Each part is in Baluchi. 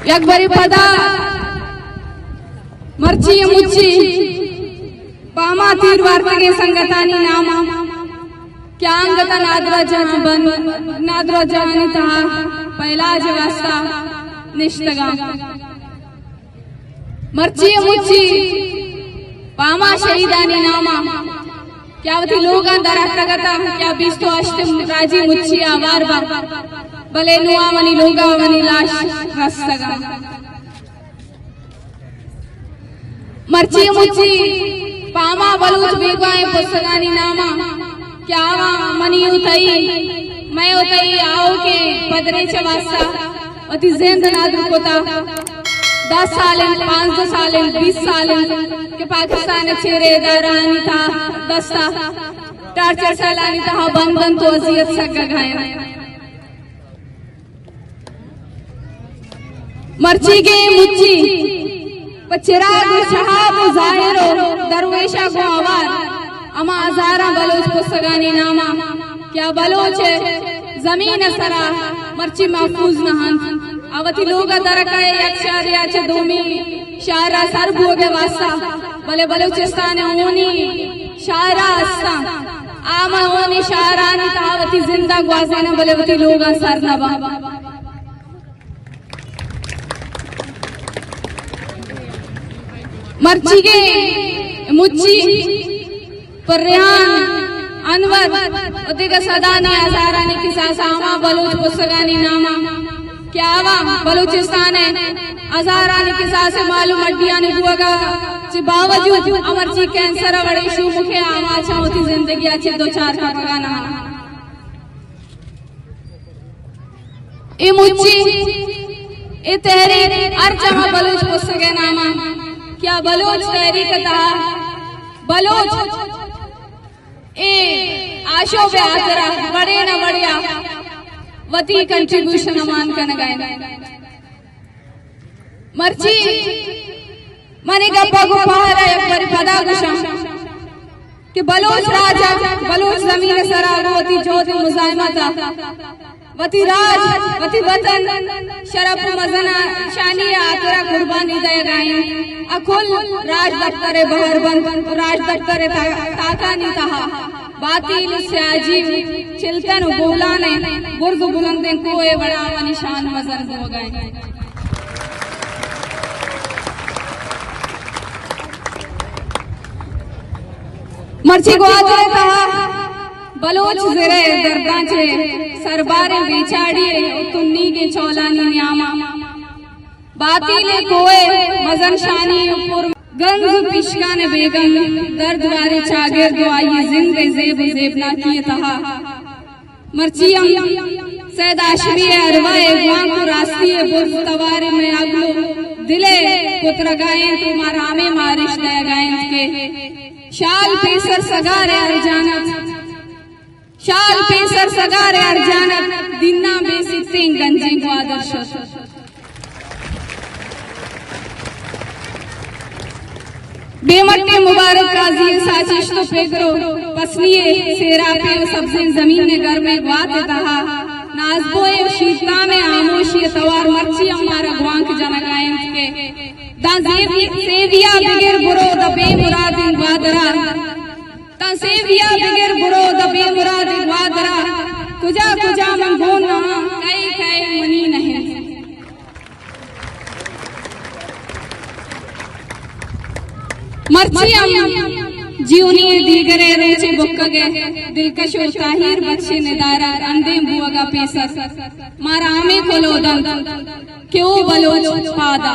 یک برے پدا مرچی ء مچی پہ ہما تیر وارتگیں سنگتانی نام ء کہ آ انگت ء نادراہ جہان بند، نادراہ جہانی تہا پہ علاج ء واسطہ نشتگاں۔ مرچی ء مچی پہ ہما شہیدانی نام ء کہ آ وتی لوگاں در اتکگ اتاں کہ آ بیست ء ہشت راجی مچی آوار باں، بلے نوں آ منی لوگ ء منی لاش رستگاں۔ مرچی ء مچی پہ ہما بلوچ بیگواہیں پسگانی نام ء کہ آواں منی ء تئی، مئے ء تئی آؤکیں پدریچ ء واسطہ وتی زند نادر کتا۔ دہ سال انت، پانزدہ سال انت، بیست سال انت کہ پاکستان ء چیرے ادارہانی تہا دستا ٹارچر سیلانی تہا بند انت و اذیت سگگ ء انت۔ مرچیگیں مچی پہ چراگ و شہاب و ظاہر و درویشا گوں ہوار ہما ہزاراں بلوچ پسگانی ناما کہ آ بلوچ زمین سرا مرچی محفوظ نہ انت۔ آ وتی لوگا درکئے یک شہریا چہ دومی شہرا سر بوگے واسطہ، بلے بلوچستان ہونی شہرا ہستاں۔ آ ماں ہونی شہرانی تہا وتی زنداں گوازیناں، بلے وتی لوگاں سر نہ باں۔ مرچیگیں مچی پر ریحان، انور و دگہ سدانی ہزارانی کساس آ ہما بلوچ پسگانی ناما کہ آواں بلوچستان ء ہزارانی کساس ء مال و مڈیانی بوگا چہ باوجود امرچی کینسر ء وڑیں شومکیں آماچاں وتی زندگی ء چہ دوچار کپگا نہ انت۔ اے مچی، اے تحریک ہر جاہ بلوچ پسگے ناما کیا بلوچ تحریک تہا بلوچ اے آشوب ہاترا وڑے نہ وڑیا وتی کنٹریبیوشن مان کنگا انت۔ مرچی من اے گپا گوں پہر ء یک برے پدا گوشاں کہ بلوچ راج ء بلوچ زمین ء سرا گوں وتی جہد ء مزاحمت ء وتی راج، وتی وطن، شرپ ء مزن ء شانی ء ہاترا قربانی دئیگا انت۔ ء کل راج دپتر ء بہر بند، راج دپتر ء تا-، تاکانی تہا باتیل، سیاجی، چلتن و بولان ء برز و بلندیں کوہ ء وڑا آوانی شان مزن بوگا انت۔ مرچی گوادر ء تہا بلوچ زرہ درداں چہ سرباریں بیچاڑی ء تنیگیں چولانی نیاما باتیلیں کوہ ء مزن شانی ء پر گنز و پیشکان بیگم درد باریں چاگرد و آئی زند ء زیب و زیبناکی ء تہا مرچی ہم سید ہاشمی ء ارواہ ء گوانک و راستی ء برز توار ء مئے عقل و دل ء پترگا انت و مارا ہمے مارش دئیگا انت کہ شال پیسر سگار ء ارجان ات، شال پیسر سگار ء ارجان ات، دیناں بے سیتیں گنجیں گوادر شت۔ بے مٹیں مبارک قاضی ء ساچشت و پگر و پسنی ء سیراپیں و سبزیں زمین ء گرمیں گوات ء تہا نازبوئیں و شیرتامیں ہاموشی ء توار مرچی ہم مارا گوانک جنگا انت کہ داں زیوی-، سیویا بگر برو داں بے مرادیں گوادرا، داں سیویا بگر برو داں بے مرادیں گوادرا، کجا کجا من گون نہ آں، کئے کئے منی نہ انت۔ مرچی ہم جیونی ء دیگر ء روچے بکگ ء دلکش و تاہیر بخش ء ندارگ اندیم بوگ ء پیسر مارا ہمے کلو دنت کہ او بلوچ پادا،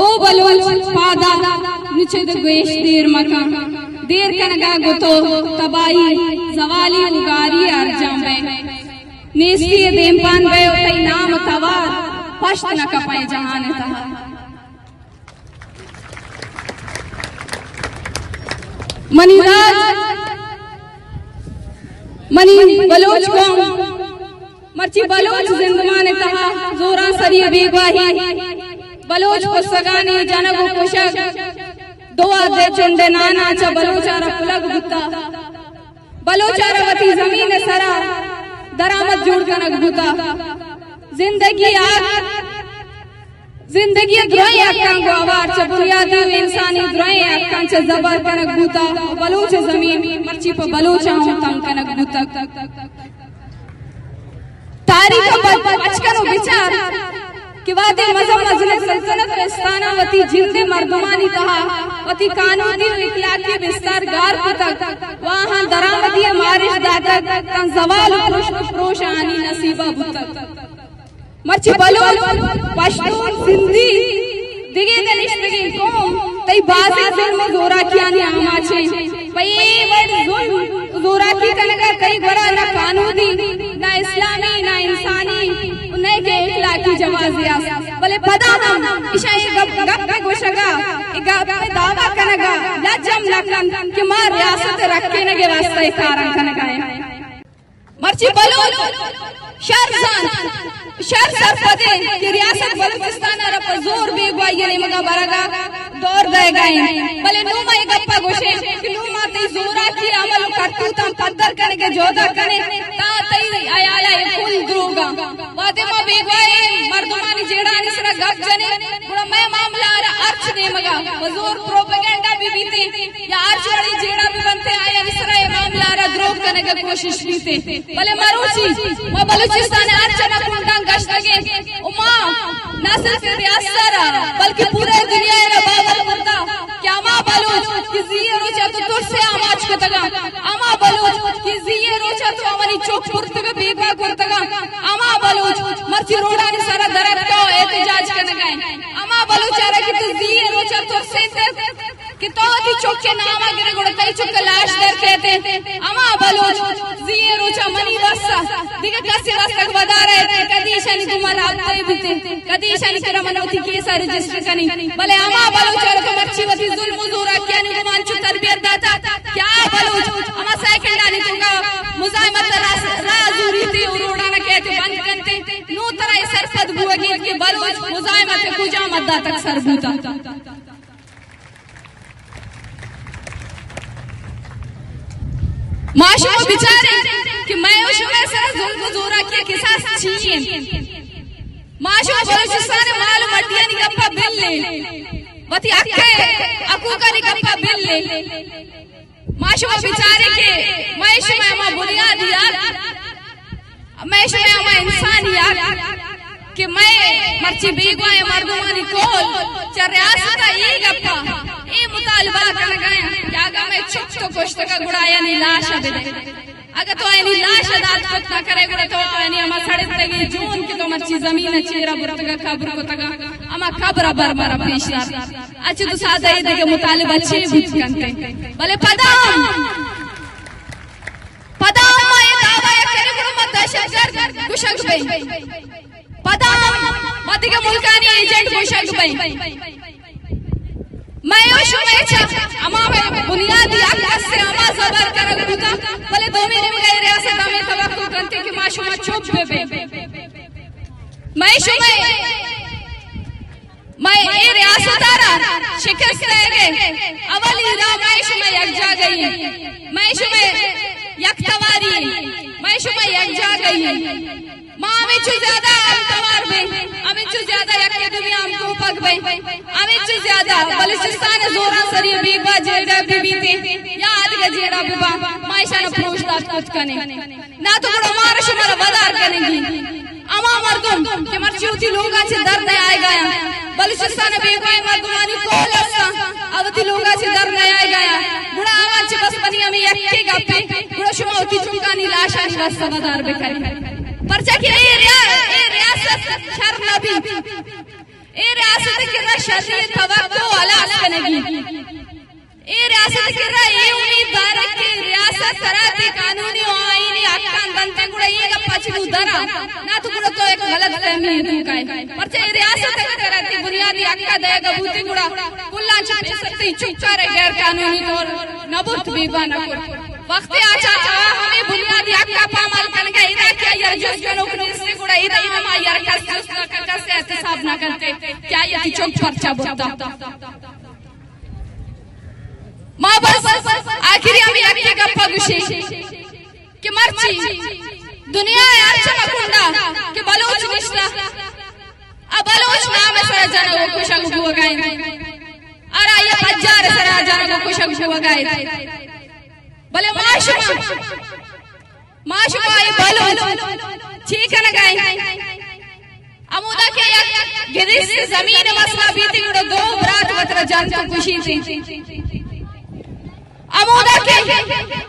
او بلوچ پادا، نچد گویش دیر مکن، دیر کنگا گتو تباہی، زوالی و گاری ء ارجان بئے۔ نیستی ء دیمپان بئے و تئی نام ء توار پشت نہ کپئے جہان ء تہا۔ منی راج، منی بلوچ قوم، مرچی بلوچ زندمان ء تہا زورانسری ء بیگواہی، بلوچ پسگانی جنگ و کشگ، دو ء دے چنڈ ء نانا چہ بلوچ ء را پلگ بوتا۔ بلوچ ء را وتی زمین ء سرا درآمد جوڑ کنگ بوتا۔ زندگی آک، زندگی ءِ درائیں حقاں گوں ہوار چہ بنیادی ءُ انسانی درائیں حقاں چہ زبر کنگ بوتگ ءُ بلوچ ءِ زمین مرچی پہ بلوچاں ہم تنگ کنگ بوتگ۔ تاریخ ءَ پد پچ کن ءُ بچار کہ وہدے مزن مزنیں سلطنت ءُ استاناں وتی جند ءِ مردمانی تہا وتی قانودی ءُ اخلاقی بستار گار کتگ ءُ آہاں درآمدی ءِ مارشت داتگ، تاں زوال ءُ پرشت ءُ پروش آہانی نصیب ءَ بوتگ۔ مرچی بلوچ، پشتون، سندھی، دگہ دنشتگیں قوم تئی بازیں ظلم ءُ زوراکیانی آماچ ایں۔ پہ اے وڑ ظلم ءُ زوراکی کنگ ءَ تئی گورا نہ قانودی، نہ اسلامی، نہ انسانی ءُ نئیکہ اخلاقی جوازے است۔ بلے پدا ہم ایشاں اے گپ، گپ ءِ گوشگ ءَ، اے گپ ءِ دعویٰ کنگ ءَ لج ہم نہ کنت کہ ما ریاست ءِ رکینگ ءِ واستہ اے کاراں کنگ ءَ ایں۔ مرچی بلوچ شر زانت، شر سرپد انت کہ ریاست بلوچستان ءَ را پہ زور بیگواہی ءِ نیمگ ءَ برگ ءَ دور دئیگ ءَ انت۔ بلے نوں ما اے گپ ءَ گوشیں کہ نوں ما تئی زوراکی ءِ عمل ءُ کرتوتاں پدر کنگ ءِ جہد ءَ کنیں، تاں تئی ہیال ءَ اے کل دروگ انت۔ وہدے ما بیگواہیں مردمانی جیڑھانی سرا گپ جنیں، گڑا مئے معاملہ ءَ را ہرچ نیمگ ءَ بہ زور پروپیگنڈا بہ بیتیں، یا ہرچ وڑیں جیڑہ بہ بنت، آیانی سرا اے معاملہ ءَ را دروگ کنگ ءِ کوشش بیت۔ بلے مروچی ما بلوچستان ءِ ہرچ ہما کنڈاں گشتگ ایں ءُ ما نہ صرف اے ریاست ءَ را بلکہ پورے دنیا ءَ را باور کرتگ کہ ہما بلوچ کہ زی ءِ روچ ءَ تو ترس ءِ آماچ کتگ اَنت، ہما بلوچ کہ زی ءِ روچ ءَ تو آوانی چک برتگ ءُ بیگواہ کرتگ اَنت، ہما بلوچ مرچی روڈانی سرا در اتکگ ءُ احتجاج کنگ ءَ اِنت، ہما بلوچ ءَ را کہ تو زی ءِ روچ ءَ ترسینتگ کہ تو وتی چک ءِ نام ءَ گرے گڑا تئی چک ءِ لاش در کیت اِنت۔ ہما بلوچ زی ءِ روچ ءَ منی واستہ دگہ کسے واستہ ودار ءَ اِنت، کدی ایشانی گوما رابطہ ءَ بیت اِنت، کدی ایشانی کرا من وتی کیس ءَ رجسٹر کنیں۔ بلے ہما بلوچ ءَ را کہ مرچی وتی ظلم ءُ زوراکیانی گوما انچو تربیت داتگ کہ آ بلوچ ہما سیکنڈانی توکا مزاحمت ءِ راہ، راہ زوریت ءُ روڈانا کیت ءُ بند کنت، نوں ترا اے سرپد بوگی اِنت کہ بلوچ مزاحمت ءِ کجام حد ءَ تک سر بوتگ۔ ما شما بچاریں کہ مئے ءُ شمئے سرا ظلم ءُ زوراکی ءِ کساس چی اِنت۔ ما شما بلوچستان ءِ مال ءُ مڈیانی گپ ءَ بل ایں، وتی حق ءِ حقوقانی گپ ءَ بل ایں۔ ما شما بچاریں کہ مئے شمئے ہما بنیادی حق، مئے شمئے ہما انسانی حق کہ مئے مرچی بیگواہیں مردمانی کول چہ ریاست ءَ اے گپ ءَ اے مطالبہ کنگ ءَ اَنت کہ اگاں مئے چک تو کشتگ ءَ گڑا آیانی لاش ءَ بدئے۔ اگاں تو آیانی لاش ءَ دات کت نہ کرئے گڑا تو آیانی ہما سڑتگیں جون کہ تو مرچی زمین ءِ چیرا برتگ ءَ قبر کتگ ءَ ہما قبر ءَ بر مارا پیش دار۔ اچ تو سادہ اے دگہ مطالبہ چے بیت کنت؟ بلے پدا ہم، پدا ہم ما اے دعویٰ ءَ کنیں گڑا ما دہشت گرد گوشگ بئیں، پدا ہم ما دگہ ملکانی ایجنٹ گوشگ بئیں۔ مئے ءُ شمئے چہ ہما بنیادی حق است، ہما زبر کنگ بوتگ، بلے دومی نیمگ ءَ اے ریاست ہمے توقع کنت کہ ما شما چپ بہ بیں۔ مئے شمئے مئے اے ریاست ءَ را شکست دئیگ ءِ اولی راہ مئے شمئے یکجاگہی اِنت، مئے شمئے یک تواری اِنت، مئے شمئے یکجاگہی اِنت۔ ما ہمینچو زیادہ ہم توار بیں، ہمینچو زیادہ یک ءُ دومی ءَ ہم کوپگ بیں، ہمینچو زیادہ بلوچستان ءِ زورانسری ءُ بیگواہ جیڑہ بہ بیت ایں یا آ دگہ جیڑہ بہ باں، ما ایشاں ءَ پروش دات کت کنیں۔ نہ تو گڑا مارا شمارا ودار کنگی۔ ہما مردم کہ مرچی وتی لوگاں چہ در نیائیگ ءَ اَنت، بلوچستان ءِ بیگواہیں مردمانی کول است اَنت، آ وتی لوگاں چہ در نیائیگ ءَ اَنت، گڑا آواں چہ بس منی ہمے یکیں گپے، گڑا شما وتی چکانی لاشانی واستہ ودار بہ کن۔ پرچا کہ اے ریا-، اے ریاست شر نہ بیت۔ اے ریاست ءِ کرا شری ءِ توقع ہلاس کنگی۔ اے ریاست ءِ کرا اے امید دارگ کہ ریاست ترا تئی قانونی ءُ آئینی حقاں دنت، گڑا اے گپ ءَ چہ نوں در آ، نہ تو گڑا تو یک غلط فہمی ءِ توکا ئے۔ پرچا اے ریاست ءِ کرا تئی بنیادی حق ءَ دئیگ ءَ بوتیں، گڑا کلاں چہ پیسر تئی چک ءَ را غیر قانونی طور نہ برت، بیگواہ نہ کرت۔ وقتے آ چہ آ ہمے بنیادی حق ءَ پامال کنگ ءَ، ادا کہ آئی ءَ را جست کنوک نیست، گڑا ادا ہم آئی ءَ را کس جست نہ کنت، کس احتساب نہ کنت کہ آئی ءَ تئی چک پرچا برتگ۔ ما بس آخری ہمے یکیں گپ ءَ گوشیں کہ مرچی دنیا ءِ ہرچ ہما کنڈا کہ بلوچ نشتہ، آ بلوچ نام ءِ سرا جنگ بوگا انت، ہر آئی ءَ پجار ءِ سرا جنگ ءُ کشگ بوگا انت۔ بلے ما شما، ما شما اے بلوچ چی کنگا انت؟ ہمودا کہ یک گرست زمین ءِ مسئلہ بیت، گڑا دو برات وترا جنت ءُ کشیت۔ ہمودا کہ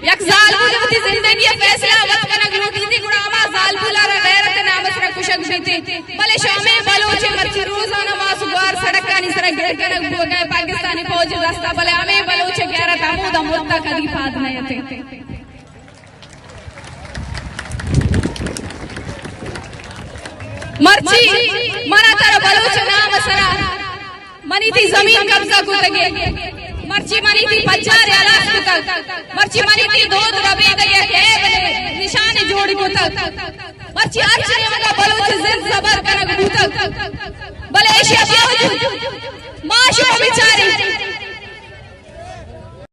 یک زالبول وتی زندگی ءِ فیصلہ وت کنگ لوٹیت، گڑا ہما زالبول ءَ را غیرت ءِ نام ءِ سرا کشگ بیت۔ بلے شمے بلوچ ءَ مرچی روزانہ ماس ءُ گوار سڑکانی سرا گر کنگ بوگا انت پاکستانی فوج ءِ دستا، بلے ہمے بلوچ ءِ غیرت ہمودا مرتا، کدی پاد نہ اتیں۔ مرچی منا ترا بلوچ نام سرا منی تئی زمین قبضہ کتگے، مرچی منی تئی پجار ہلاس کتگ، مرچی منی تئی دود ربیدگ یک عیب نشان جوڑ کتگ، مرچی ہرچ نیمگا بلوچ زند زبر کنگ بوتگ۔